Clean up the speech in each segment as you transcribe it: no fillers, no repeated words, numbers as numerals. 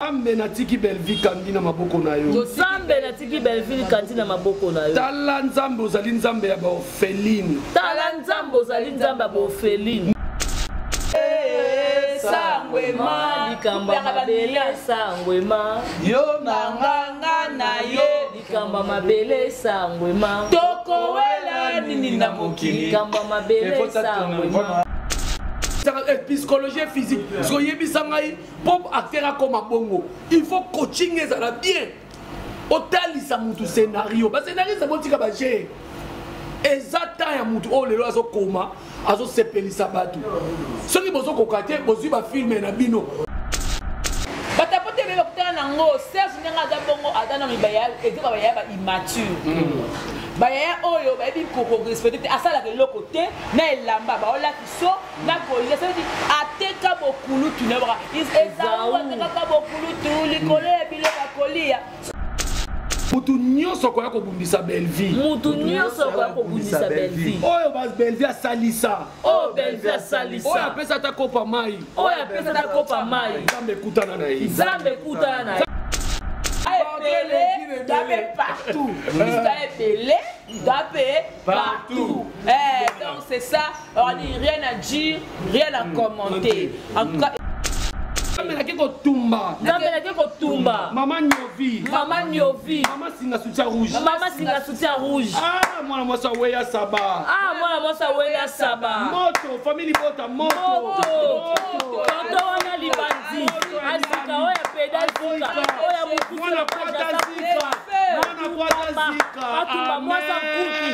Nzambe natiki Bellevue Kandi na maboko na yo. Nzambe natiki Bellevue Kandi na maboko na yo. Tala Nzambe ozali Nzambe ya ba orpheline. Tala Nzambe ozali Nzambe ya ba orpheline. Sangwema likambo mabele sangwema yo na nganga na yo likambo mabele sangwema tokowela nini na mokili likambo mabele sangwema psychologie physique soyebisa ngai mpo acteur akoma bongo il faut coaching ezala bien otalisa mutu scénario bascénariste botika baje eza temps ya mutu oyo lelo azokoma azosepelisa bato soki bozokoka te bozwi bafilme na bino bato apote ebele bakutana nango serge ndenge aza bongo aza na eza bayaya ba immature bayaya oyo bayebi korespecte te asalaka eloko te na elamba baolaki so na kolia soki ateka bokulutu na baka ezau atekaka bokulutu likolo ya biloko ya kolia. Mutu nyonso akoya kobundisa Bellevue. Mutu nyonso akoya kobundisa Bellevue. Oyo ba Bellevue asalisa. Oyo Bellevue asalisa. Oyo apesa ata kopa mai. Oyo apesa ata kopa mai. Nzambe ekutana na ye. Nzambe ekutana na ye. Ebele, dabe partout. Ebele, dabe partout. Eh, donc c'est ça. On dit rien à dire, rien à commenter. En tout cas, Nzambe nake kotumba. Nzambe nake kotumba. Mama Nyovi. Mama Nyovi. Mama singa soutien rouge. Mama singa soutien rouge. Ah mwana mwasi aweya saba. Ah mwana mwasi aweya saba. Moto famille bota moto. Moto. Tonton wana libandi. Azika oya peda zika. Oya mukusu. Mwana kwata zika. Mwana kwata zika. Atumba mwasa nkuki.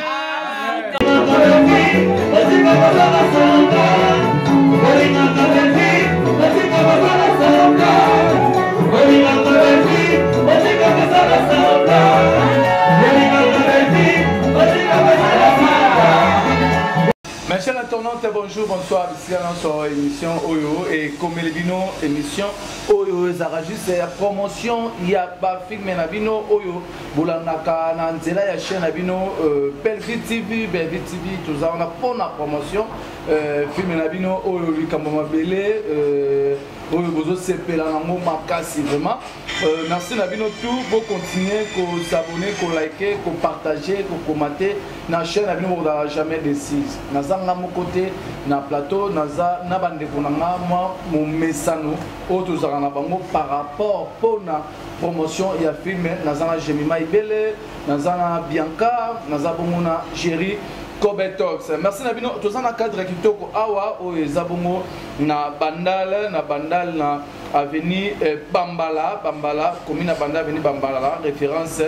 Mes chers internautes, bonjour, bonsoir. Ici à notre émission Oyo et comme le bino émission Oyo ezara juste ya promotion ya ba film na bino Oyo bolandaka na nzela ya chaîne na bino euh, Bellevue TV, Bellevue TV toza wana pona promotion euh, film na bino Oyo likambo mabele euh, oyo bozosepela nango makasi vraiment euh, merci na bino tout bocontinue kosabonne kolike kopartage kokomate na chaîne na bino bokozala jamais décise naza nga moko te na plateau naza na bandeko na nga mwa momesano oyo tozalaka na bango par rapport mpona promotion ya film naza na jemima ibele naza na bianca naza bongo na jerry Cobetox. Merci na bino toza na cadre kitoko awa oyo eza bongo na Bandal na Bandal na avenue eh, Bambala Bambala commune na Bandal avenue Bambala référence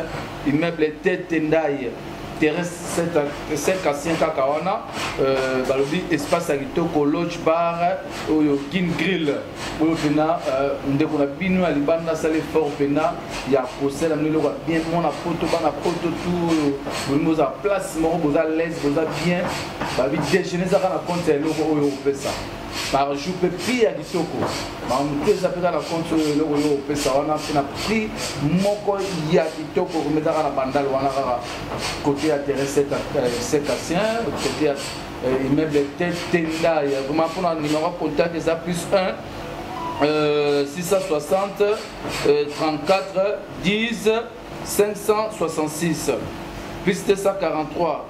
immeuble Tete Ndaye terrain 7 ancien kaka wana euh, balobi espace ya kitoko lodge bar oyo kin grill oyo mpena euh, ndeko na bino ya libanda asali effort mpena ya kosala bino eloko ya bien mwana poto bana poto tu oyo bolingi bozala place moko boza laise boza bien babi déjeuner ezaka na compte ya eloko oyo okopesa par jour mpe prix ya kitoko makambo tu eza mpe kaka na compte oyo eloko oyo okopesa wana mpe na prix moko ya kitoko komezaka na bandal wana kaka côté ya terrain sec ancien côté ya euh, immeuble tenda ya vraiment mpona numéro ya contact eza plus 1 euh, 660 euh, 34 10 566 plus 243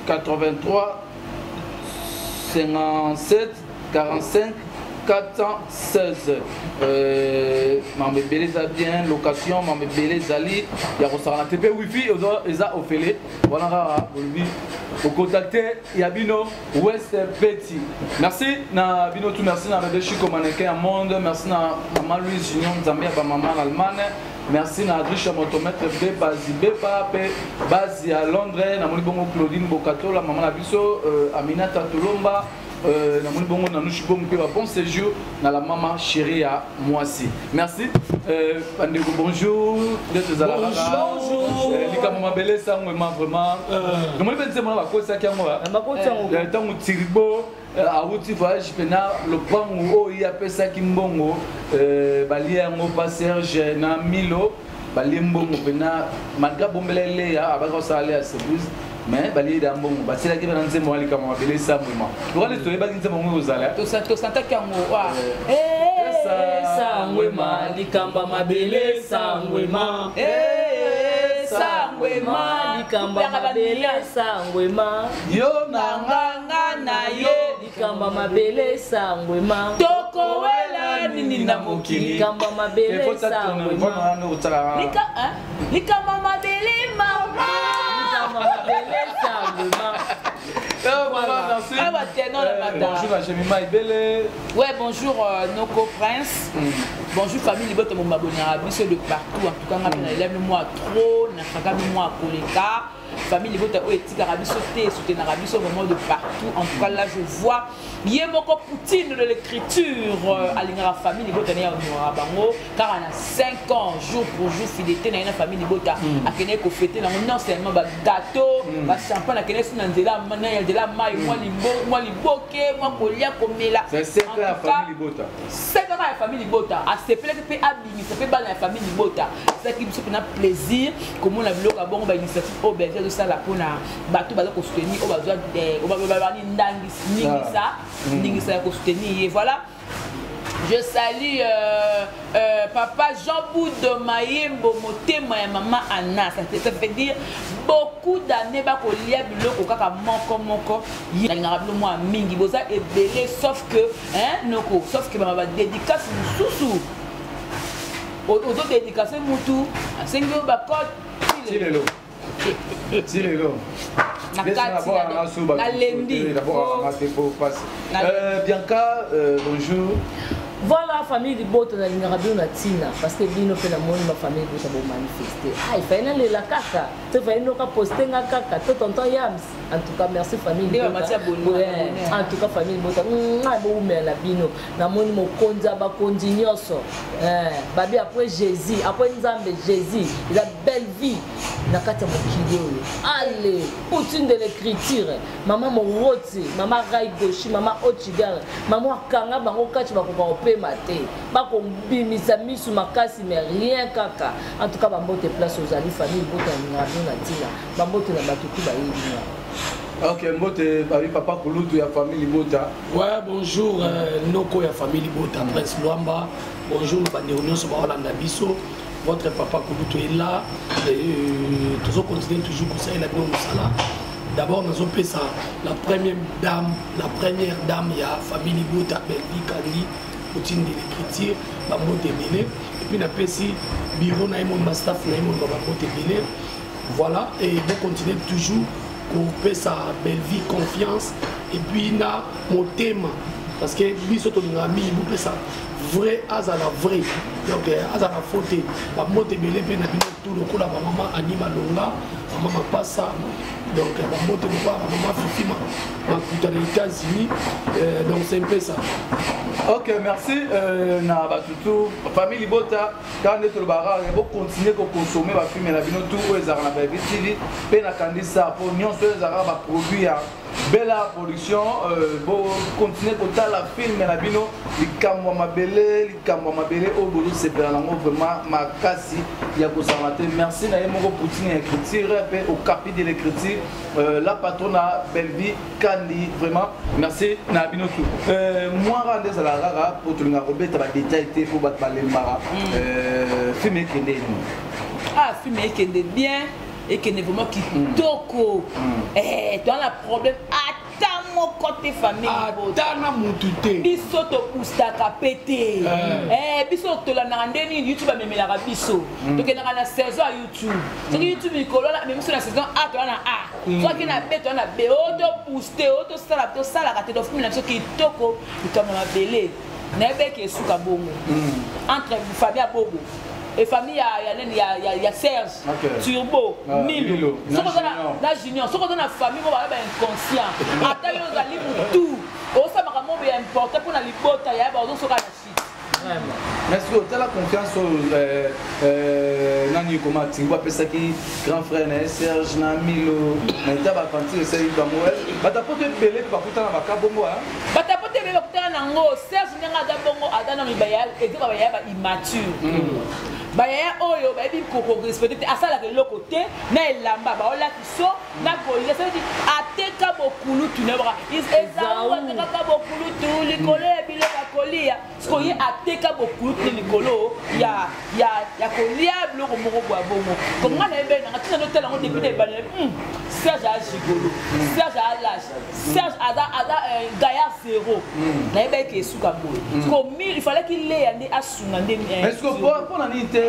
83 57 45 416 euh, mambo ebele eza bien location mambo ebele ezali ya kosakana te mpe wifi eza ofele wana kaka bolobi ocontacte ya bino west peti merci na bino tout merci na bebe chico mannequin ya monde merci na mama louise junior nzambe ya bamama na allemagne merci na adrisha motomètre beba zibeba mpe base ya londres namoni bongo claudine bokatola mama na biso euh, aminata tolomba Euh, namoni bongo nanushi bongo mpe ba bon séjour na la mama chérie ya mwasi merci euh, bandeko bonjour nde tozalaka euh, likambo mabele esango ema vraiment namoni mpe nzembo na bakosaki yango ntango tiribo awuti voyage mpena lopango oyo ye apesaki mbongo balia yango pa serge na milo balie mbongo mpena malgré abombela eleya abaki kosala leya surprise mais balie da mbongo batielaki mpe na nzembo wana likambo mabele esambwema lokola neti toyebaki nzembo yango ekozala tosantaki yango eh. Sangwema, likambo mabele sangwema. Sangwema. Likambo mabele sangwema. Yo na nga. Nganga na yo. Likambo mabele sangwema. Tokowela nini na mokili? Likambo mabele sangwema. Likambo mabele mama. Likambo mabele sangwema. Merci. Ah, bah, tiens, non, le matin. Bonjour à Jemima Ibele. Ouais, bonjour Noko Prince. Bonjour famille Liboto Mobabona, biso de partout. En tout cas, on a moi trop, na moi koleka. Famille Libota oyo etikaka biso te, soutenaka biso vraiment de partout. En tout cas, là je vois Yemoko Poutine de l'écriture alingaka famille Libota na ya honorera bango car na 5 ans jour pour jour fidélité na ye na famille Libota akende ko fêter nango non seulement ba gâteau, ba champagne akende si na nzela na ya nzela mai mwa limbo mwa liboke mwa kolia komela. C'est 5 ans ya En tout cas, famille Libota. 5 ans ya famille Libota asepelaki mpe abimisa mpe bana ya famille Libota. Ezalaki biso mpena plaisir komona biloko ya bongo ba initiative oyo Belgique azosala mpona bato baza kosoutenir oyo bazwa oyo babani ndingisa ndingisa ya kosoutenir ye. Voilà. Je salue papa Jean Boud Mayembo Motema ya mama Anna. Ça veut dire beaucoup d'années bakolia biloko kaka moko moko. Nalingaka bino mwa mingi boza ebele sauf que hein noko sauf que ba dédicace mususu. Ozo dédicace mutu asengi yo ba code. Tilelo. Tilelo. Na kati na lendi. Bianca, bonjour. Voilà, famille Libota nalingaka bino na ntina parce que bino mpe namoni ma famille Libota bomanifeste. Ah, ifai nalela kaka to ifai noka poste nga kaka to tonton Yams. En tout cas, merci famille Nde Libota. bamatia bonheur, Ouais, bonheur. en tout cas, famille Libota, boumela na bino. Namoni mokonzi ya bakonzi nyonso. Babi après Jésus, après Nzambe Jésus, il a belle vie na kati ya mokili oyo. Allez, Poutine de l'écriture, maman Moroti, maman Rai Goshi, maman Ochigar, maman Akanga bango kati bakoka kopema te. Bakobimisa misu makasi mais rien kaka. En tout cas, bambote place aux alliés famille Libota ya bino na ntina. Bambote na bato tu bayebi nga. Ok, mbote babi papa Kulutu ya famille Libota. Ouais, bonjour Noko ya famille Libota, Prince Luamba. Bonjour na bandeko nyonso baolanda biso. Votre papa Kulutu est là. Toujours continuer toujours conseiller la bino mosala. D'abord nous avons ça la première dame, la première dame ya famille Libota Belvi Kandi Poutine de l'écriture, bambote ebele. Et puis na pesi bureau na ye mon staff na ye mon bambote ebele. Voilà, et bon continuer toujours kopesa Bellevie confiance et puis na motema parce que biso tolingaka mingi bopesa vrai azala vrai donc azala faux te. Bambote ebele mpe na bino tout lokola bamama Annie Malonga, mama Mapasa, donc bambote lokola bamama Fifi Makuta na États-Unis, donc c'est un peu ça. Ok, merci na batutu famille Libota quand nde tolobaka bocontinue kokonsome bafilme na bino tout oyo ezalaka na Bellevue TV mpe na kandisa po nyonso oyo ezalaka baproduit ya Bella Production. Bocontinue kotala filme na bino likambo ya mabele, likambo ya mabele oyo bozosepela nango vraiment makasi ya kosala te. Merci na ye moko Poutine ya écriture mpe okapi de l'écriture, la patronne na Bellevue Kandi, vraiment merci na bino tout. Mwaka nde ezalaka kaka po tolingaka kobeta badetail te po bato balembaka. Film ekende nini? Ah, film ekende bien, ekende vraiment kitoko. Toza na problème ata moko te famille Libota. Ata na mutu te. Biso tobustaka pe te. Biso tolandaka nde nini YouTube amemelaka biso. Tokendaka na saison ya YouTube. Soki YouTube likolo wana amemi biso na saison A, toza na A. Soki na B, toza na B. Oyo tobooste, oyo tosala, tosalaka te, tofilme na biso kitoko, likambo ya mabele. Nayebeki esuka bongo. Entre famille ya Bobo et famille ya nani, ya Serge, Turbo, Milo. Milo. Soki oza Na Junior. na Junior, soki oza na famille moko baza ba inconscient. Ata yo ozali mutu, osamaka moko ya important mpona libota ya ba ozosoka na shit. Vraiment. Mais est-ce que otala confiance oyo nani koma Tingo apesaki grand frère na ye Serge na Milo na eta bafanti esali bango bato apoto ebele bakutana baka bongo, hein? Bato apoto ebele bakutana nango. Serge ndenge aza bongo aza na mibaya, eza bayaya ba immature. Bayaya oyo bayebi korespecte te, asalaka eloko te na elamba baolaki so na kolia, soki ateka bokulutu na baka Ezau atekaka bokulutu likolo ya biloko ya kolia. Siko ye ateka bokulutu ne likolo ya ya ya kolia biloko moko bwa bongo. Ko nga na yebeli nanga tina notala yango depuis na ebandeli. Serge a gigolo, Serge a lâche, Serge aza gaillard zéro. Nayebaki ke esuka boye. Siko mille, il fallait qu'il leya nde asunga nde. Est-ce que mpona nini te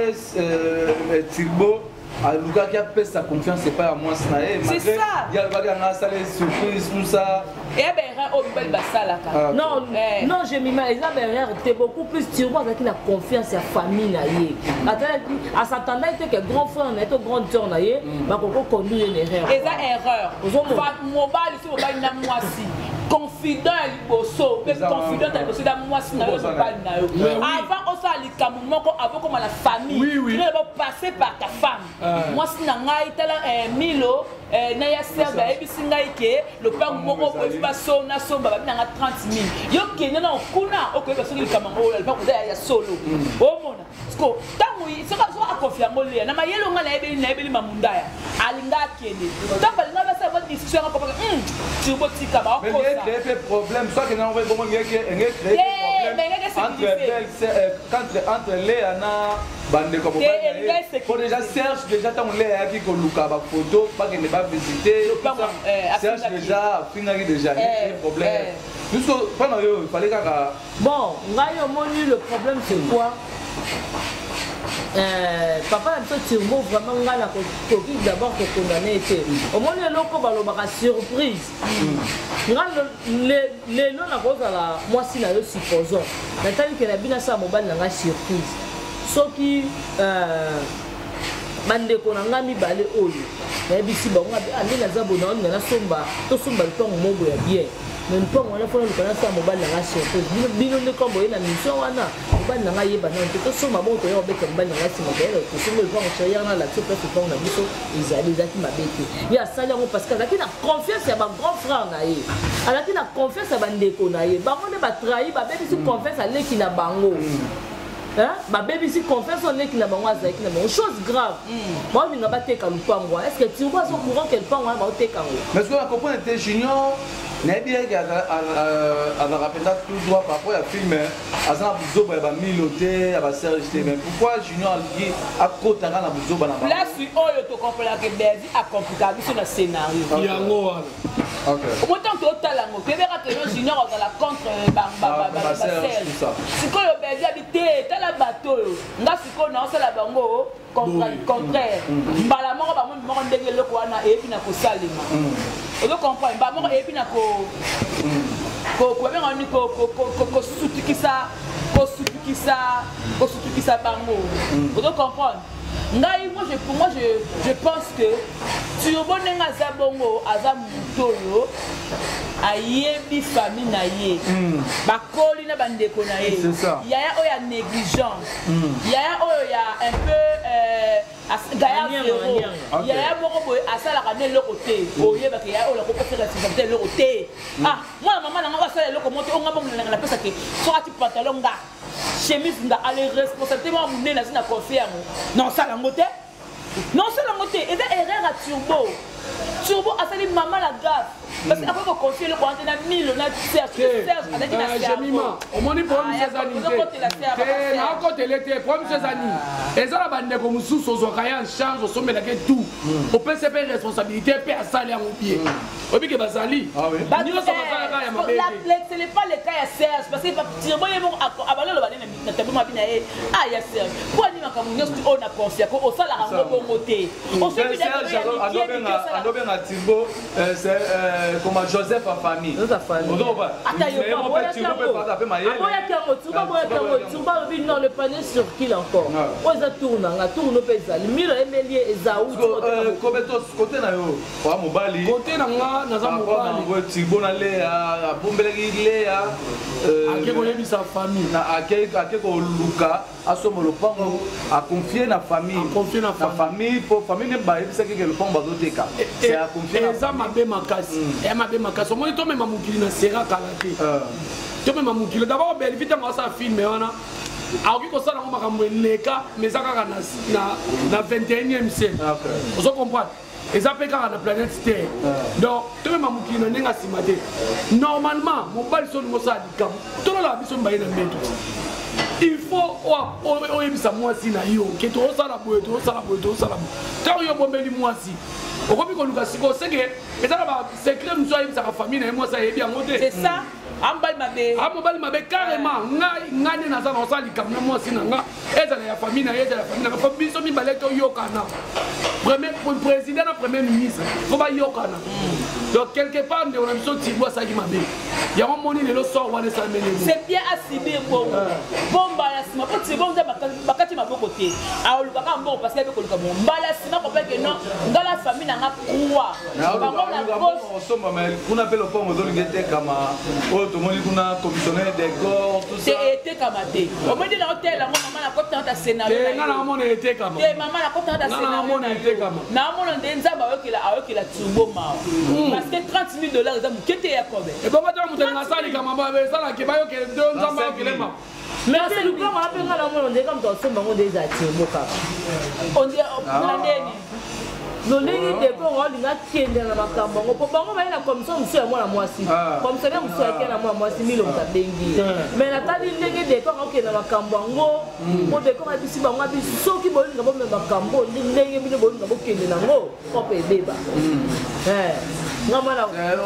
Turbo alukaki apesa confiance epai ya mwasi na ye? C'est ça. Ye alukaki anga asala surprise, tout ça. Eya baerreur oyo mibali basalaka. Ah, ok. Non, Eh. non, je mima eza baerreur te, beaucoup plus Turbo azalaki na confiance ya famille na ye. Atalaki, asatandaki te ke grand frère na ye to grande sœur na ye bakoki conduire ye na erreur. Eza erreur. Ozomona. Mobali so mobali na mwasi, confident ya liboso mpe confident ya liboso eza mwasi na yo, mobali na yo. Avant osala likambo moko, avant koma na famille, tu dois d'abord passer par ta femme. Mwasi na ngai, tala, Milo, na ya Serge ayebisi ngai ke lopango moko boye fi baso nasomba, babi nanga 30 000. Yo kende na okuna, okoyeba soki likambo yango oyo lopango eza ya solo. Omona siko ntango soki akonfia yango Leya na mayele onga nayebeli mamundaya alinga akende, ntango balinga basala ba discussion yango kopaka Turbo tika. Mais baokosa. ngeke créer pe problème, soit que nango bongo ngeke ngeke créer Eh, mais problème ngeke entre sécuriser. belle entre Léa na bandeko Te, mobali na elinga ye. Po déjà Serge, déjà ntango Léa ayaki koluka bafoto bakende bavisite, Lopango, Serge afingaki. déjà afingaki, déjà créé problème. Biso mpona oyo il fallait kaka. Bon, ngai omoni, le problème c'est quoi? Papa na biso Turbo, vraiment ngai nakoki d'abord kokondane te. Omoni eloko balobaka surprise, nga lelo nakozala mwasi na yo, supposons natali ke na bino asala mobali na ngai surprise. Soki bandeko na ngai mibale oyo nayebisi bango ngabi, ah, nde naza boye, naolinga nasomba, tosomba lupango moko ya bien, mais lupango wana mpona luka nasala mobali na ngai surprise. Bino nde kombo ye na mission wana, mobali na ngai yeba nano te, tosomba bongo, toya kobeta mobali na ngai nsima, toyeba tosomba lupango, chéri yana alakisi place lupango na biso ezali. Ezalaki mabe te ye asali yango, parce que azalaki na confiance ya bagrand frère na ye, azalaki na confiance ya bandeko na ye. Bango nde batrahi, babebisi confiance aleki na bango. Hein? Babebisi confiance oyo leki na bango azalaki na bango. Chose grave, baolinga bateka lupango wana. Est ce que Turbo aza courant ke lupango wana baoteka yango? Mais ce qu'on a compris te, Junior nayebi yeke azalaka mpenza tout droit par rapport ya film, aza na buzoba ya bamilo te, ya baserge te. Mais pourquoi Junior alingi akotaka na buzoba na bango? Place oyo tokomprenaka Berdi akomplikaka biso na scénario. Yango wana. Omotango totala yango, toyebeka ke yo Junior azala contre Ah, ba Serge, baserge. tout ça. Sikoyo Berdi abi te, tala bato oyo nga sikoyo naosala bango contraire. Mbala moko bamoni moko ndenge eloko wana eyebi na kosalema, ozo comprendre, mbala moko eyebi na kobenga nini, kosutukisa bango, ozo comprendre ngai. Moi je, pour moi je pense que Turbo, ndenge aza bongo, aza moto oyo ayebi famille na ye, bakoli na bandeko na ye. C'est ça. Yaya oyo ya négligent, yaya oyo ya un peu gaillard Manianga, zéro. manianga. Yaya moko boye asalaka nde eloko te, oyebaka yaya oyo akopesa responsabilité eloko te. Ah, mwana mama nanga oyo asala eloko moko te, onga bongo nanga napesake soki ati pantalon nga, chemise nga, ale responsabilité moko monene azi na confie yango, na osala yango te, na osala yango te. Eza erreur ya Turbo. Turbo asali mama la gaffe parce que akoki koconfie eloko wana te na Milo na Serge. Serge azalaki na cerveau. Jemima, omoni problème Ah, eza nini? ozokotela Serge, te Serge. Nakotele te. Problème eza nini? Eza na bandeko mosusu ozwaka ye en charge, osombelaki tout, opesi mpe responsabilité mpe asali yango bien, oyebi ke bazali Ah oui. nyonso basalaka ya mabe te. Ce n'est pas le cas ya Serge, parce que Turbo ye moko abali oloba nde na tableau mabi na ye, ah, ya Serge, mpo ani makambo nyonso oyo na confia ko osalaka yango bongo te. Mais Serge azobenga Turbo, c'est comment, Joseph a famille. Joseph a famille. Ata yo Mais mo mpe Turbo mpe aza mpe mayele. Aboyaki yango, Turbo aboyaki yango. Turbo alobi non, le panier circule encore. Oyo eza tour na nga, tour no mpe ezali Milo emeli ye Ezau. Kobeto, côté na yo oya mobali. Kote na nga, naza mobali. Turbo na Lea abombelaki Lea. Ake koyebisa famille. Na ake koluka asomba lopango, aconfie na famille. Aconfie na famille. Famille, po famille nde bayebisaki ke lopango bazoteka, c'est aconfie na Eza mabe makasi, eya mabe makasi. Omoni, tomema mokili na sera kala te. Tomema mokili d'abord. Belvi, ntango asala film wana, Akoki kosala yango makambo eleka, mais eza kaka na 21e siècle. Ozo comprendre? Eza mpe kaka na planète Terre. Donc tomema mokili na ndenge ya nsima te. Normalement mobali so olingi osala likambo, tololaka biso mibale na mbeto, il faut oyebisa mwasi na yo ke tozosala boye, tozosala boye, tozosala boye. Ntango yo obombeli mwasi, okomi koluka sikoyo seke eza na basecret mosusu ayebisaka famille na ye, mwasi ayebi yango te. C'est ça, amobali mabe. Amobali mabe carrément. Ngai nde naza na kosala likambo na mwasi na nga, ezala ya famille na ye, ezala ya famille na nga, po biso mibale toyokana. Premier président na premier ministre fo bayokana. Donc quelque part ndeko na biso Tibu asalaki mabe, yango moni lelo sort wana esalemeli. C'est bien asibir bongo po mbala nsima, po Tibu nza bakati maboko te, alukaka mbongo parce que ayebi koluka bongo. Mbala nsima comprendre que non, nga na famille na nga croix bango na gauche. Osomba, mais kuna mpe lopango ozolinga etekama, oyo tomoni kuna commissionnaire décor, tout ça. Te, etekama te. Omoni nde naotela yango, mama, nakota na ta scénario. Te, nga naomona etekama. Te, mama, nakota na ta Nga naomona etekama. Naomona nde Nzambe ayokela Turbo mawa, parce que 30 000 $ eza moke te ya kobe. Ebongo ntango moto alinga asala likambo esalaki bayokele, Nzambe ayokele ma. Mais lupango wana mpe nga namona ndenge moto asomba yango nde eza Turbo kaka. Na ndeni? Lolenge décor olinga akende na makambo yango, mpo bango baye na commission mosusu ya mwana mwasi. Commissionnaire mosusu ayeke na mwana mwasi milo, moto abengi ye. Mais natali ndenge décor akokende na makambo yango, mpo décor ayebisi bango abi soki bolinga bomema makambo ndenge bino bolinga bokende nango, kope ebeba. Nga mwana ondire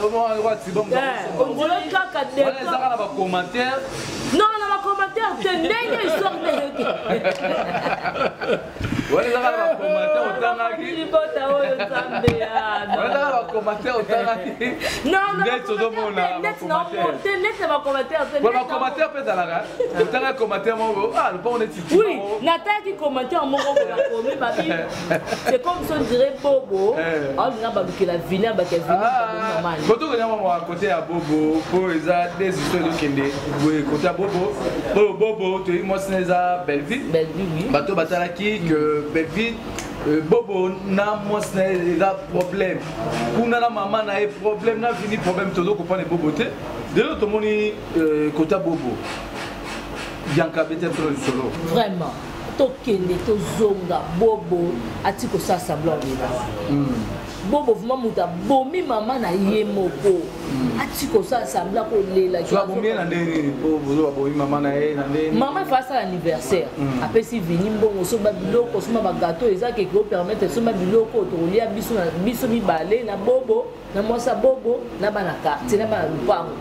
kaka Wana ezaka na bacommentaire. Non, na bacommentaire te, ndenge histoire nde. Wana ezaka na bacommentaire otangaki. Libota oyo, Nzambe. Wana ezaka na bacommentaire otangaki. Neti ozomona. Te, neti na bacommentaire te. Bacommentaire mpe ezalaka, otangaki commentaire moko, ah, lopango neti. Oui, nataki commentaire moko bakomi babi c'est comme si on dirait Bobo aolinga balukela vini, abaka vini mamani. Kotokenda mwa côté ya Bobo, mpo eza des histoires ezokende boye. Côté ya Bobo, oyo Bobo toyebi mwasi na eza Belleville. Belleville, oui. Bato batalaki que Belleville, Bobo na mwasi na ye eza problème kuna, na mama na ye problème, na vini problème. Tozo comprendre Bobo te. Lelo tomoni côté ya Bobo, Bianca beti biso lisolo. Vraiment, tokende tozonga. Bobo ati kosala semblant lela. Bobo vraiment moto abomi mama na ye moko, ati kosala semblant kolela. So abomi ye na ndenge nini? Po bozo babomi mama na ye na ndenge nini? Mama efa asala anniversaire, apesi vini mbongo, somba biloko, somba bagâteau, eza keke opermettre, somba biloko tokolia biso na biso mibale na Bobo, na mwasi ya Bobo, na bana quartier, na bana lupango.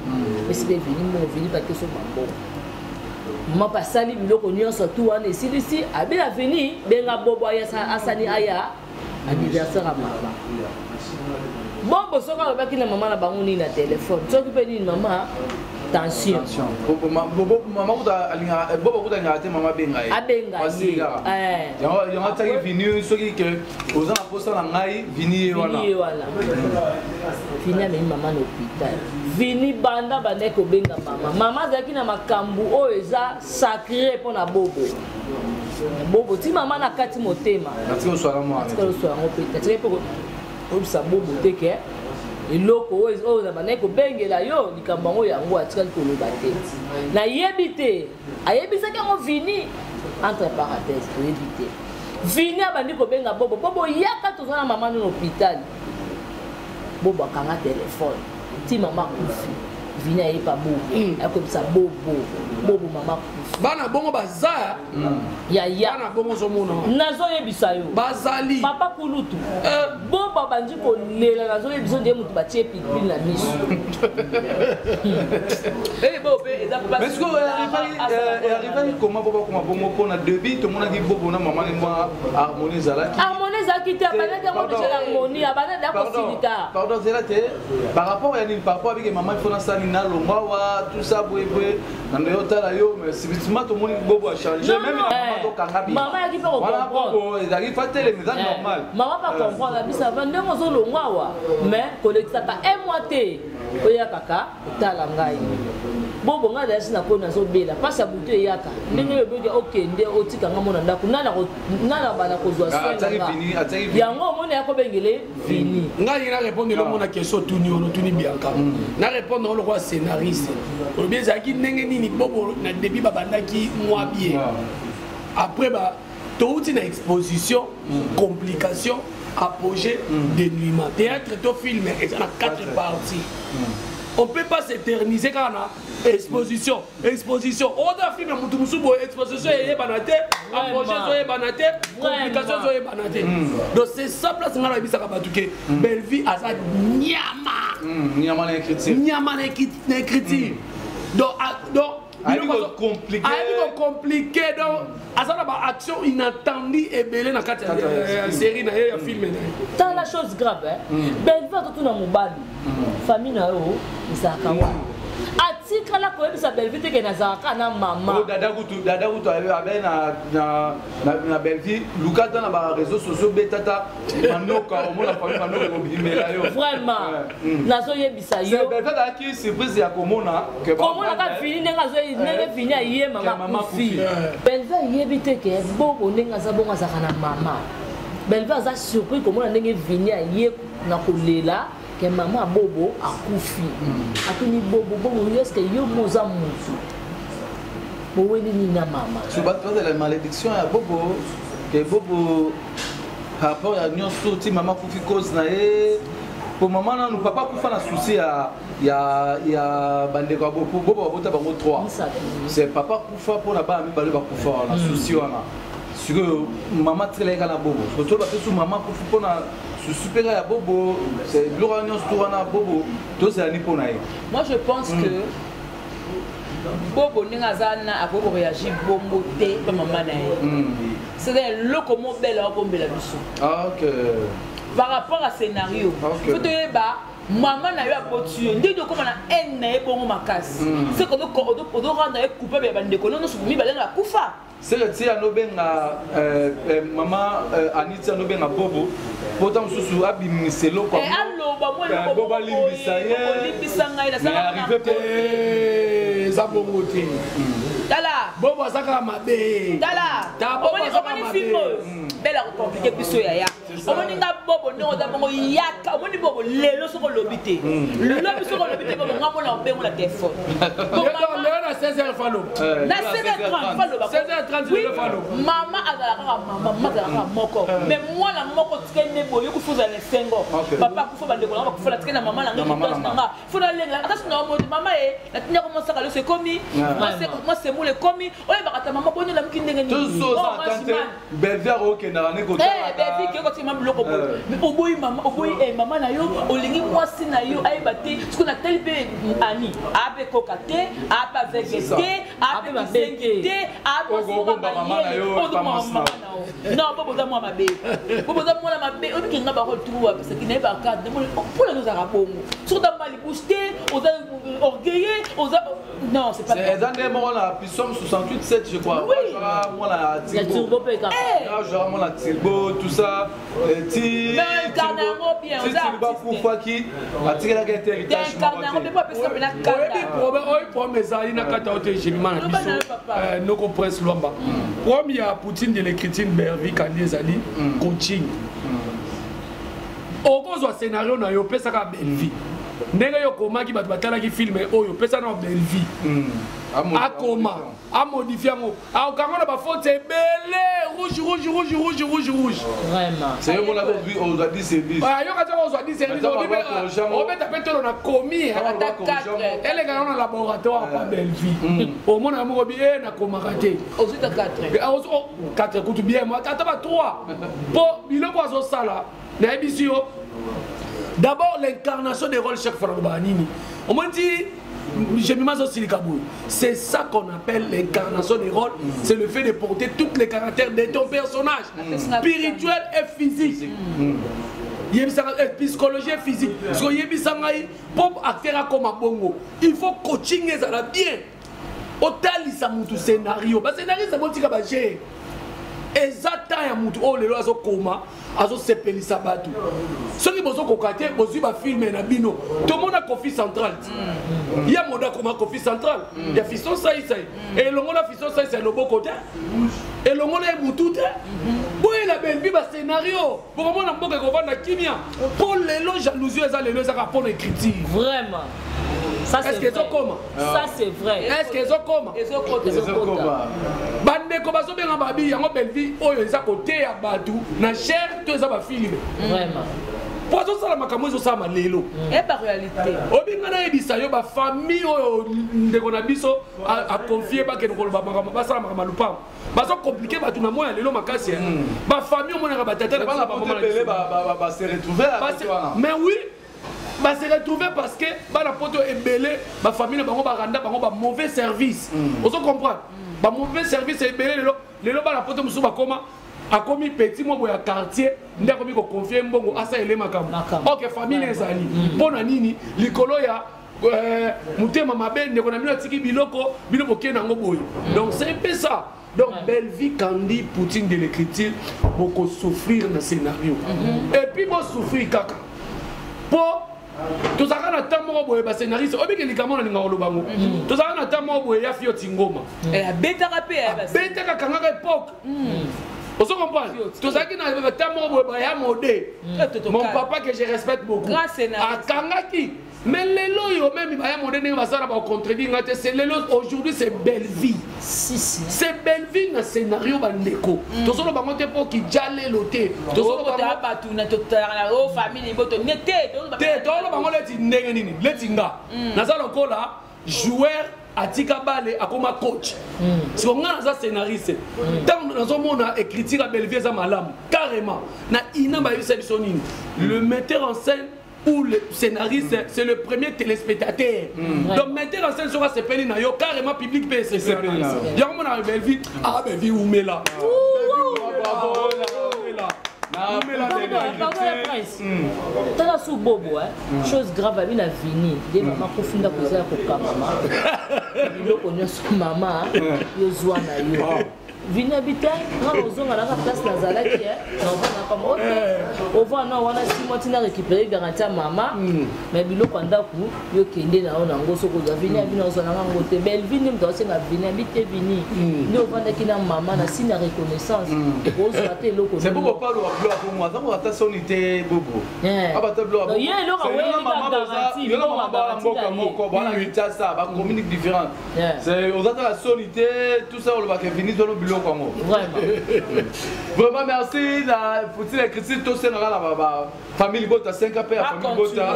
Apesi mpe vini mbongo, vini pake somba mbongo. Mama mpe asali biloko nyonso tu wana, esilisi, abela vini, benga Bobo aya, asani aya anniversaire ya mama. Bobo soki alobaki na mama na bango nini na telefone, soki mpe nini, mama tension. Mama kuta alingaka, Bobo kuta alingaka te mama abenga ye. Abenga ye. Yango atiaki vini, soki ke oza na posa na ngai, vini ye wana. Vini ye wana. Vini amemi mama na hôpital. Vini banda bandaki kobenga mama, mama azalaki na makambo oyo eza sacré mpo na Bobo. Bobo ti mama na kati motema. Natika oswala mwana. Atikali oswala yango mpe atikali mpe oyebisa Bobo te ke eloko oyo na bandaki kobengela yo likambo yango, yango atikali koloba te. Nayebi te ayebisaki yango vini, entre parenthèse toyebi te. Vini abandi kobenga Bobo: "Bobo, yaka, toza na mama no na hôpital." Bobo akanga telefone ti mama akufi. Vini ayepa Bobo, akoyebisa Bobo: "Bobo, mama akufi." Bana bongo baza. Yaya. Bana bongo ozomona. Nazoyebisa yo. Bazali. Papa kulutu, Bobo abandi kolela. Nazoyebisa nde moto batie pilipili na miso. Mais sikoyo arrivaki comment po bakoma bongo? Mpona début tomonaki Bobo na mama ne mwa harmonie ezalaki. Harmonie ezalaki te, abandaki yango déjà na harmonie, abandaki ya kosilika. Pardon, zela te. Par rapport ya nini? Par rapport abike mama, ifo nasali nalongwa wa tout ça boyeboye na nde otala yo, mais subitement tomoni Bobo achange, même na mama tokanga. Mama ayaki mpe kocomprendre. Bobo ezalaki fa telema, eza normal. Mama pa comprendre abisa va ndenge ozolongwa awa, mais kolekisaka un mois te, oya kaka otala ngai. Bobo, ngai azalaki na koni, nazobela mpasi ya butu eyaka ndenge oyo oboki okende otika nga mona ndako nana bana kozwa soin na nga. Yango omoni ya kobengele Vini. Ngai na répondre elongo na question otuni wana, otuni Bianca. Na répondre ngo lokola scénariste. Olobi ezalaki ndenge nini Bobo na début babandaki mwa bien, après ba touti na exposition, complication, apogée, dénuement. Théâtre to film eza na quatre parties. On peut pas s'éterniser kaka na exposition, exposition. Oza film ya mutu mosusu boye, exposition eyebana te, apogée ezoyebana te, complication ezoyebana te. Donc c'est ça place ngai nayebisaka bato ke Bellevie aza nyama. Nyama na écriture. Nyama na écriture. Donc ayebi kocompliquer. Ayebi kocompliquer. Donc aza na baaction inattendue ebele na kati ya série na ye, ya film na ye. Tala, chose grave, hein? Bellevie atotuna mobali: famille na yo ezalaka wana? Atikala koyebisa Bellevie te ke nazalaka na mama. Oh, dada kutu, dada kutu abe na Bellevie, luka ata na baréseaux sociaux, betata Manoka, omona famille Manoka ekobimela yo. Vraiment, nazoyebisa yo. Bellevie azalaki surprise ya komona ke komona ka Fini ndenge azo, ndenge Fini aye, ke mama mama akufi. akufi. Bellevie ayebi te ke Bobo ndenge aza bongo azalaka na mama. Bellevie aza surpris komona ndenge Vini aye na kolela ke mama Bobo akufi. Atuni Bobo: Bobo, yo, eske yo mo oza motu boweni nini na mama? So bato bazala malédiction ya Bobo, ke Bobo par rapport ya nyonso ti mama akufi, cause na ye, po mama nanu, papa akufa na souci ya bandeko ya Bobo. Bobo babota bango 3. Misato. C'est papa akufa mpona bana mibale bakufa wana, souci wana. Sikoyo mama tikelaki kaka na Bobo. To bapesu mama akufi mpona souci mpe kaka ya Bobo. C'est biloko wana nyonso to wana Bobo tozala ni mpo na ye. Moi, je pense que Bobo, ndenge aza na, akoki koréagir bongo te mpe mama na ye. C'est eloko mobele akombela biso. Ah, ok. Par rapport à scénario, faut toyeba mama na yo aboti yo ndenge okóma na haine na ye bongo makasi, c'est ozorendre ye coupable ya bandeko no nyonso mibale na bakufa. Seke ti anobenga mama Ani, ti anobenga Bobo po ta mosusu abimisa eloko. Eh, aloba mwa eloko. Bobo alimbisa ye. Olimbisa ngai. Mais nasalaka arrivé po Eh, eza bongo te. Tala. Bobo aza kaka mabe. Tala. Ta Bobo omoni aza kaka omoni mabe. film oyo bela kocompliquer biso, yaya. Omoni nga Bobo ndenge oza bongo, yaka. Omoni Bobo lelo, soki olobi te lobi, soki olobi te, Bobo, nga mona obengo na telefone. Lelo na 16h falo. Na 16h30 faloba. 16h30 lelo falo. Mama azala kaka mama, mama azala kaka moko, mais mwana moko tikali nde boye yokufa, ozala na esengo. Papa akufa, bandeko nanga bakufa, natikali na mama na Na mama ngai na na nga, fo nalengela ata sina omo te. Mama ye natindako mosaka loso ekomi mwa semule ekomi, oyebaka ta mama boni olamuki ndenge nini. Tozo oza ata te, Bellevie akokendaka nde kotalaka. Bellevie ke kotika biloko boye. Mais oboyi mama, oboyi mama na yo, olingi mwasi na yo ayeba te. Soki natali mpe ani ape koka te, ape aveugle C'est ça. te, ape Ape mabe kisengi te. te, ape Okobomba mama na yo, mama epa mwasi na na yo. Non, bo boza mwa mabe, bo boza mwana mabe. Obiki nga barole tuku bapesaki nayebaka mpona ozalaka bongo. Soki oza mali bouche te, oza orgueilleux, oza, non, c'est pas eza nde moko na Psaume 68 7, je crois. Oui. Azwaka mwana ya Ya Turbo mpe kaka. Azwaka mwana Turbo, tout ça. Ti Mais incarne yango bien, ti oza Turbo artiste. akufaki, atikelaki ete héritage Incarne yango mpe po apesaka mpena Oyebi kanda. problème oyo, problème ezali na kati ya oyo te, Jemima na Loba biso. na yo, papa. Noko Prince Lwamba, problème ya Poutine de l'écriture Bervi Kandi ezali coaching. Okozwa scénario na yo, opesaka Bellevie ndenge yo okomaki, bato batalaki film oyo, opesa na Bellevie, akoma amodifie yango, akokango na bafaute ebele, rouge, rouge, rouge, rouge, rouge, rouge. Vraiment. C'est yo mona ozwa 10 sur 10. Ayoka ti ozwa 10 service. Obeta mpe tolo na komi. Ata 4. Eleka yango na laboratoire pa Bellevie, omona moko bi e nakomaka te. Ozwita 4. 4 kutu bien, ata ba 3, mpo biloko azosala, nayebisi yo, d'abord l'incarnation des rôles. Chaque fois nalobaka nini, omoni ti Jemima azosilika boye, c'est ça qu'on appelle l'incarnation des rôles. C'est le fait de porter tous les caractères de ton personnage, spirituel et physique. Yebisaka psychologie et physique. Soki oyebisa ngai, mpo acteur akoma bongo, il faut coaching ezala bien, otalisa mutu scénario. Bascénariste, botika baje. Eza temps ya mutu oyo lelo azokoma. Azosepelisa bato. Soki bozokoka te, bozwi bafilme na bino. Tomona Kofi Central ti ya moda akoma Kofi Central ya Fiston Saisai. Elongola Fiston Saisai loboko te, elongola ye butu te. Boyela Belvi bascénario, bokomona mboka ekovanda kimia. Mpo lelo jalousie eza, lelo ezaka mpona écriture. Vraiment. Ça, Est-ce c'est que vrai. ezokoma? Ça, c'est vrai. Est ce que ezokoma? Ezokota. Ezokoma. Bandeko bazobenga babi yango Belvi oyo eza koteya bato na chaire to eza bafilme. Vraiment. Mpo azosala makambo ezosalama lelo. Eba réalité. Obinga nayebisa yo, bafamille oyo ndeko na biso aconfie bakende koloba makambo, basala makambo ya lupango, bazokomplike bato na moi ya lelo makasi. Bafamille omonaka batata na biso, Bana bamama poto na biso. ebele base retrouve Parce- Mais oui, base retrouver parce que bana poto ebele, bafamille na bango baranda bango bamauvais service. Ozo comprendre, bamauvais service ebele lelo. Lelo bana poto mosusu bakoma, akomi petit mwa boye ya quartier nde akomi koconfie mbongo asalele makambo. Makambo. Ok, famille ezali mpo na nini? Likolo ya motema mabe, ndeko na bino atiki biloko, bino bokende yango boye. Donc c'est un peu ça. Donc Bellevie Kandi, Poutine de l'écriture, bokosouffrir na scénario et puis bosouffrir kaka mpo tozalaka na temps moko boye, bascénariste obiki likambo na linga koloba ngo. Tozalaka na temps moko boye ya Fio Tingoma. Abetaka mpe. Abetaka, kangaka époque, ozo comprendre. Tozalaki na temps moko boye baya mode, mon papa que je respecte beaucoup, Grand scénariste. akangaki. Mais lelo oyo même baya mode ndenge basala, bacontredire nga te. C'est lelo, aujourd'hui c'est Belle Vie. Si, si. C'est Belle Vie na scénario. Bandeko, tozoloba bango te mpo kija lelo te, tozoloba bango Bato na totalaka na o famille boto ne te. Te, toloba bango leti ndenge nini, leti nga naza lokola joueur atika bale akoma coach. Siko nga naza scénariste, ntango nazomona écriture ya Bellevie eza malamu carrément. Na ina bayebisa biso nini? Le metteur en scène ou le scénariste, c'est le premier téléspectateur. Donc metteur en scène soki asepeli na yo carrément, public mpe esepeli. Na yo. Yango mona Bellevie, ah, Bellevie umela. Bravo. Umela. Umela. Pardon, Bellevie. pardon ya prince, tala su bobo, hein. Chose grave, abi na vini nde mama kofi ndako eza ya kokangama, biloko nyonso mama yozwa na yo. Vini abi te, nga ozonga naka place nazalaki na ovanda kama ote ovanda wana 6 mois ntina récupérer garantie ya mama, mais biloko ya ndako yo kende na yo nango. Soki ozwa vini, abi nazwa nanga ngo te. Belvi nde moto aosenga vini, abi te, vini nde ovandaki na mama na signe ya reconnaissance, ozwa te eloko. C'est bobo palo wa biloko ya bongo aza ata soni te, bobo. Abata biloko. Donc, ye eloko aweli ka garantie, Yo na mbongo mama bana garantie mboka na ye. moko bana Kinshasa, bacommune différente. C'est oza tala soni te, tout ça, olobaka vini zolo biloko yango. Vraiment. Vraiment merci na Poutine écriture. Tosengaka na ba famille bota 5 ans mpe ya famille bota,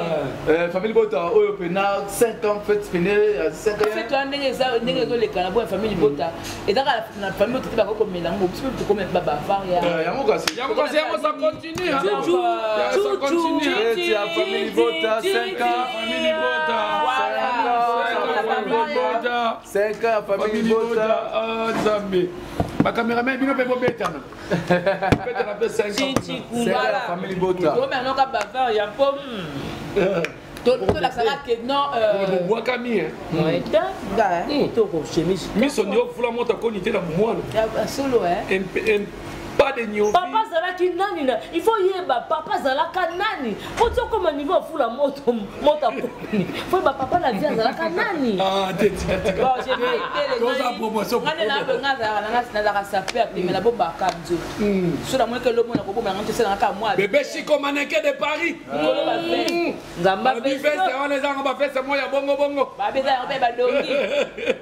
famille bota oyo mpena 5 ans fête pene ya 5 ans. Fête wana ndenge eza, ndenge ezoleka na boya famille bota, eza kaka na famille bota te bakoki komela yango, biso mpe tokomela babavard ya Yango kasi. Yango kasi, yango ça continue, hein. Tchou, Ça continue, hein. Fête ya famille bota 5 ans. Famille bota. Voilà. Famille bota. 5 ans ya famille Famille bota. bota. Ah, Nzambe, bacameraman bino mpe bobetana, bobetana mpe 5 ans. Chichi. 5 ans ya Voilà. famille bota. Tokomela noka bavard ya mpo tolakisaka ke non. Bobwakami, hein. Te, toko chemise. Miso ndio fula moto akoni te na bomwana. Solo. Pas de niovi. Papa azalaki nani? Na il faut yeba papa azalaka nani po ti okoma niveau afula moto, moto akoni. Faut yeba papa na vie azalaka nani. Ah, te, tika, tika. Bon, j'ai pas été. Toza promotion. Nga nde nazalaka, nazalaka saper te, mais nabobaka nzoto so namoni ke lomona kobomela nga tosalanga kaka mwa. Bébé Chico mannequin de Paris. Likolo baveste. Nzambe. Balobi veste wana ezanga baveste moko ya bongo bongo. Babeza yango mpe badongi,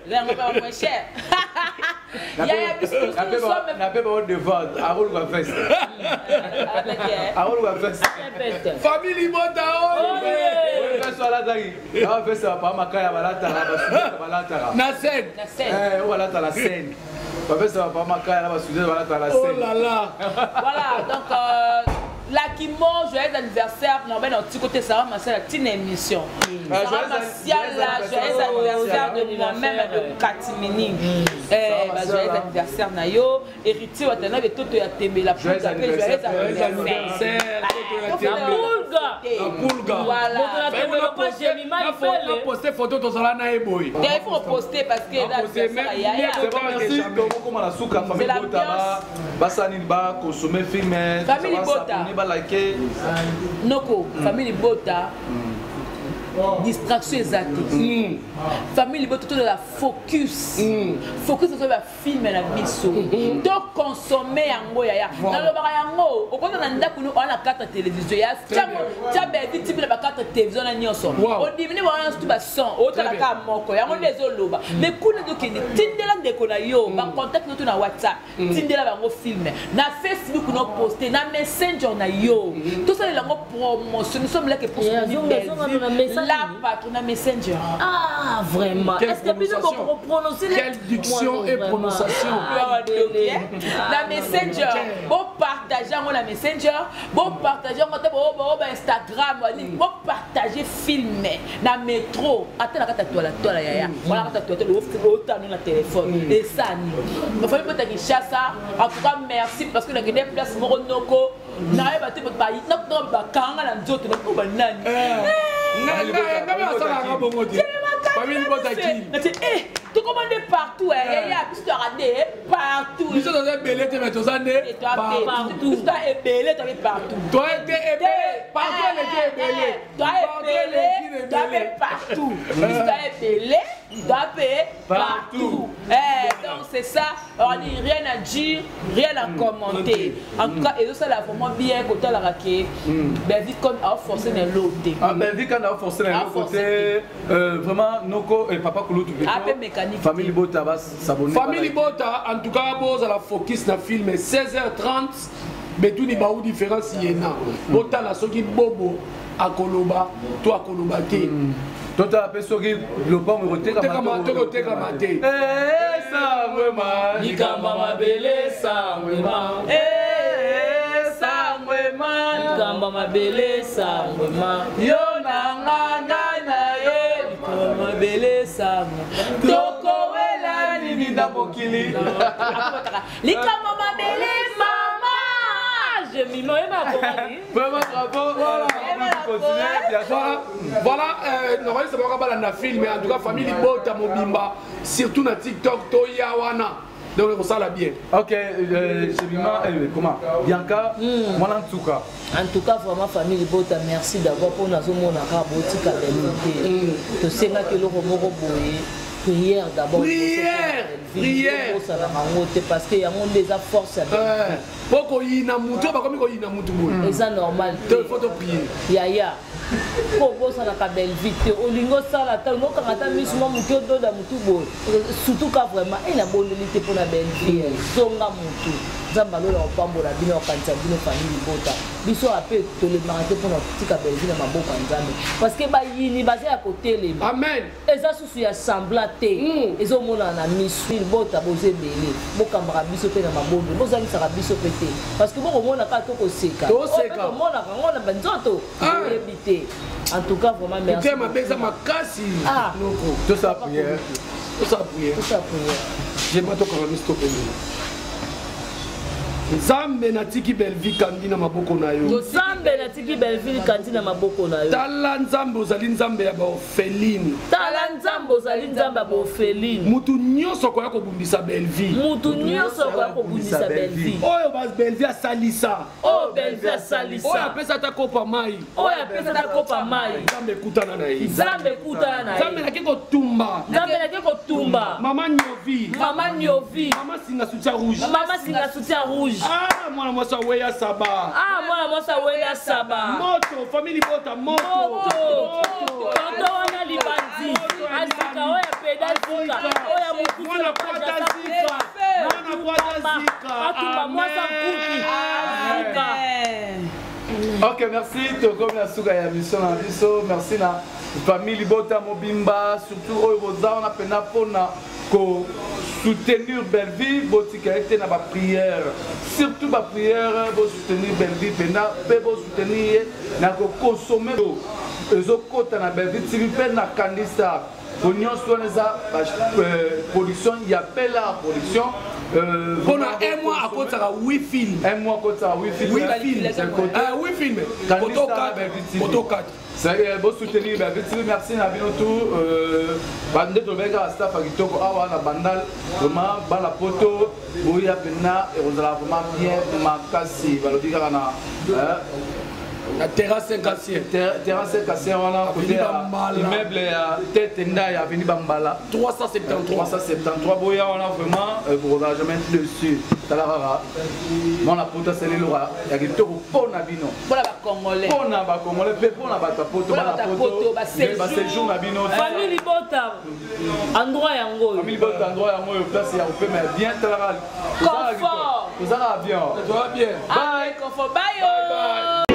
eza yango mpe bamoins cher yaya biso. Nape bao devant akoluka veste, akoluka veste. Famille libota oyo. Veste alataki awa, veste bapaa makaya balataka, basudeta balataka. Na scène. Na scène. Oyo balata na scène, baveste bapaa makaya na basudeta balataka na Oh scène. là là. Voilà, donc Lakimo, joyeux anniversaire. Non, ben, petit côté Sarah Massiala, tina émission. Ah, Sarah joyeux Massiala, joyeux joyeux anniversaire de moi-même de Katimini. Eh, bah, joyeux anniversaire na yo, héritier Watanabe, Toto ya Tembe, la Joyeux poudre, joyeux anniversaire. Joyeux anniversaire. anniversaire, Toto ya Tembe. Pulga. Pulga. Voilà. Moto na tembe lokwa Jemima Ifele. Poste photo tozala na ye boye. Il faut poster parce que là, Poster, ça mais yaya. C'est bon, merci. Tokokoma na suka famille C'est Bota ba basala nini ba consommer film Famille Bota. ba liker. Noko, famille Bota. Distraction eza te. Famille Bota tozala focus. Focus ozo ba film na biso. To consommer yango yaya. Nalobaka yango okota na ndako no oza na carte ya télévision ya tia bebi tibi na ba carte télévision na nyonso. Wow. Odimini wana surtout ba son otala Très bien. kaka moko yango nde ezoloba. Mais kuna ezokende tindela ndeko na yo ba contact no to na WhatsApp tindela bango film na Facebook no poster na Messenger na yo. Tosalela yango promotion. Nous sommes là que pour Yeah, soutenir zonga, zonga, Bellevue, na message. la patronne na Messenger. Ah, vraiment. Quelle Est-ce que bino prononciation. boko prononcer Quelle diction et prononciation. Ah, délé. Na Messenger, bopartage yango na Messenger, bopartage yango ata bo ba Instagram, bopartage film na métro, ata na kati ya toilettoile yaya, wana kati ya toilettoile otano na téléphone esani bafami bota Kinshasa. En tout cas merci parce que nakende place moko noko nayeba te bakanga na nzoto nako banani. Ngai asalaka bongo te. Famille Bota kini. Tokoma nde partout yaya, biso toyaka nde partout. Biso toza ebele te, mais toza nde partout. Biso toya ebele, toyabe partout. Toa te ebele partout, eleki ebele. Toya ebele, toya mpe partout. Biso toya ebele, toya mpe partout. Donc c'est ça, on dit rien à dire, rien à commenter. En tout cas ezosala vraiment bien kotalaka ke Belvi comme aoforce na elo te. Ah, Belvi quand a forcé na A forcé. côté vraiment noko et papa Kulutu plutôt. Ah, pe mécanique. Famille Bota va s'abonner. Famille Bota, en tout cas bozala focus na film 16h30 betuni bau différence yena botala soki bobo akoloba to akoloba te. Tota pe soki lopango ekotekama. Kotekama to kotekama te. Eh, sangwema. Likamba mabele sangwema. Eh, sangwema. Likamba mabele sangwema. Yo na nga ngai na ye. Likamba mabele sangwe Tokowela nini na mokili. Likambo mabele mama. Ah, Jemima, oyeba akokaki. Vraiment bravo. Voilà. Continuez, bien sûr. Voilà, voilà, normalement c'est pas balanda film, mais en tout cas famille Bota mobimba, surtout na TikTok toya wana. Donc on bien. Ok, Jemima, comment Bianca, moi en tout cas. En tout cas, vraiment, famille Bota, merci d'avoir pour nous avoir botika Bellevue. Tosengaki eloko moko boye, prière d'abord. Prière, prière. Osalaka yango te parce que yango nde eza force ya Bellevue. Po koyina mutu bakomi koyina mutu boye. Eza normal te. Te faut to prier. Yaya, mpo obosanaka Bellevue te, olingi osala ata olingi okanga ata misu mwa moke ododa motu boye, surtout ka vraiment e nabondeli te mpona Bellevue zonga motu. Nzambe alola kopambola bino, kokanisa bino famille libota. Biso ape tolemaka te mpona kotika Bellevue na maboko ya Nzambe parce que bayini baza ya kotelema. Amen. Eza susu ya semblant te, ezomonana na misu. Libota boza ebele, bokambaka biso mpe na mabonde, bozangisaka biso mpe te parce que bokomona kaka tokoseka. Toseka. Oyo mpe tomonaka ngo na banzoto. Ah. Oyebi te. En tout cas vraiment merci. Motema mabe eza makasi. Ah. Noko. Tout ça prière. Tosala prière. Tout ça prière. Jema tokanga miso topembela. Nzambe, natiki Bellevue Kandi na maboko na yo. Nzambe, natiki Belleville Kandi na maboko na yo. Tala Nzambe, ozali Nzambe ya baorpheline. Tala Nzambe, ozali Nzambe ya baorpheline. Mutu nyonso akoya kobundisa Bellevue, Mutu nyonso akoya kobundisa Belleville, oyo Bellevue asalisa, oyo Bellevue oyo asalisa, apesa ata kopa mai, oyo apesa ta kopa mai, Nzambe ekutana na ye. Nzambe ekutana na Nzambe, ye. naki kotumba Nzambe, nake kotumba mama Nyovi, mama Niovi, mama Singa soutien rouge, mama Singa soutien rouge, ah, mwana mwasi aweya saba, ah, mwana mwasi aweya saba, moto famille bota moto, moto tonto wana libandi azika oyo apeda zika oyo ya mokusu. Mwana kwata zika, mwana kwata zika. Atumba mwasa nkuki azika. Ok, merci. Tokomi na suka ya mission na biso. Merci na famille Libota mobimba, surtout oyo boza wana mpena mpona kosoutenir Bellevue. Botika ye te na baprière, surtout baprière. Bosoutenir Bellevue mpena mpe bosoutenir ye na kokonsome ezokɔta na Bellevue TV mpe na Kandisa. Po nyonso wana eza production ya Bela Production. Mpona un mois akotisaka 8 film. Un mois akotisaka 8 film. 8 film, 8 film, koto 4, koto 4. Bosoutenir Bavitili. Merci na bino tout. Nde tolobaki kaka, staff ya kitoko awa na Bandal. Vraiment, bana Poto, boya mpena, ekozala vraiment bien makasi. Balobi kaka na na terrasse 5. Terrasse 5 wana, côté ya immeuble ya Tete Ndaya, avenue Bambala. 373. 373. Boya wana, vraiment bokozala jamais dessus. Tala kaka mwana Poto asali eloko ya kitoko mpo na bino. Mpona Bacongolais. Mpo na Bacongolais mpe mpo na bato ya Poto. Bana Poto, Baséjour na bino. Famille Libota, endroit yango oyo. Famille Libota, endroit yango oyo, place ya kopema ya bien. Talaka. Confort. Tozalaka bien. Toza bien. Bye, confort. Bye.